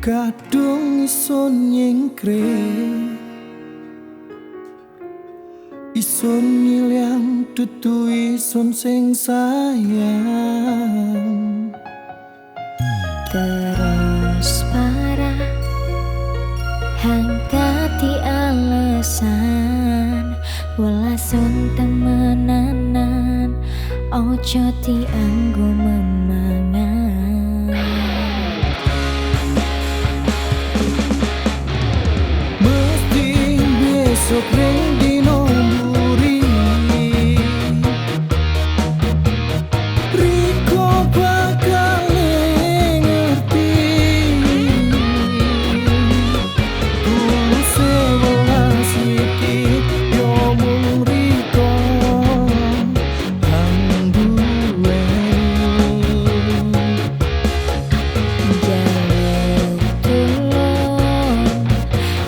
Kadung isun nyingkre, isun ngilyang dudu isun sing sayang. Terus parah hang dadi alasan welasun temenanan ojo dianggo memangan. Mesti besok ring dino mburi, riko bakal ngerti. Tuluse welas iki yo mung riko hang duweni. Jaluk tulung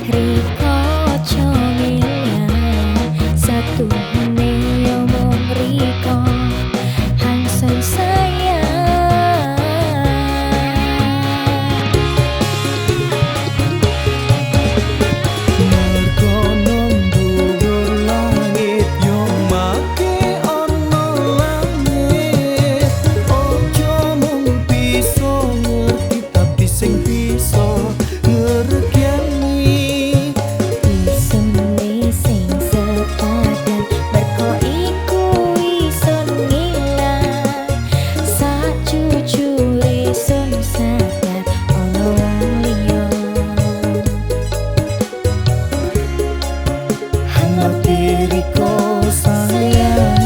riko ojo ngilang, satuhune yo mung riko hang sun sayang. Mergo nang dhuwur langit yo make ana langit. Ojo mung bisa ngerti tapi sing bisa ngertiani. Isone sing sepadan merko iku isun ngilang, sajujure sun sadar ana wong liya. Hang ngerti riko sayang.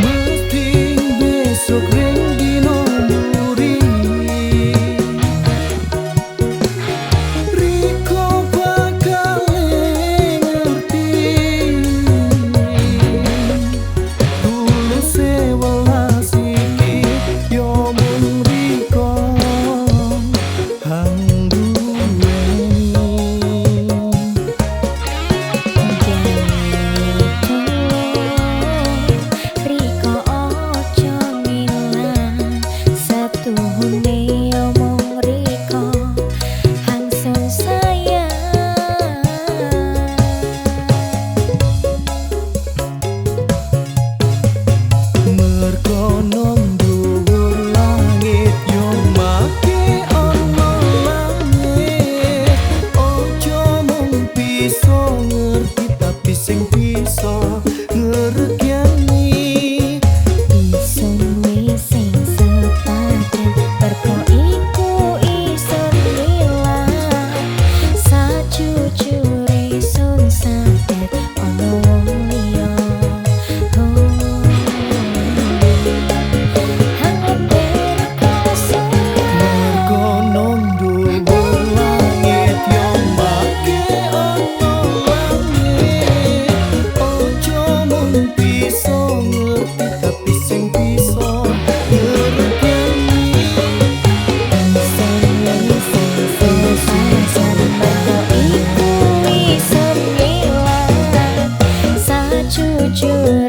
Mesti besok ring dino mburi, riko bakal ngerti. Tuluse welas iki yo mung riko hang duweni. Jaluk tulung riko ojo ngilang, satuhune yo mung riko hang sun sayang. Mergo nang dhuwur langit yo make ana langit. Ojo mung bisa ngerti tapi sing bisa ngertiani. Isone sing sepadan merko iku isun ngilang, sajujure sun sadar ana wong liya. Hang ngerti riko sayang. Mergo nang dhuwur langit yo make ana langit. Ojo mung bisa ngerti tapi sing bisa ngertiani. Isone sing sepadan merko iku isun ngilang, sajujure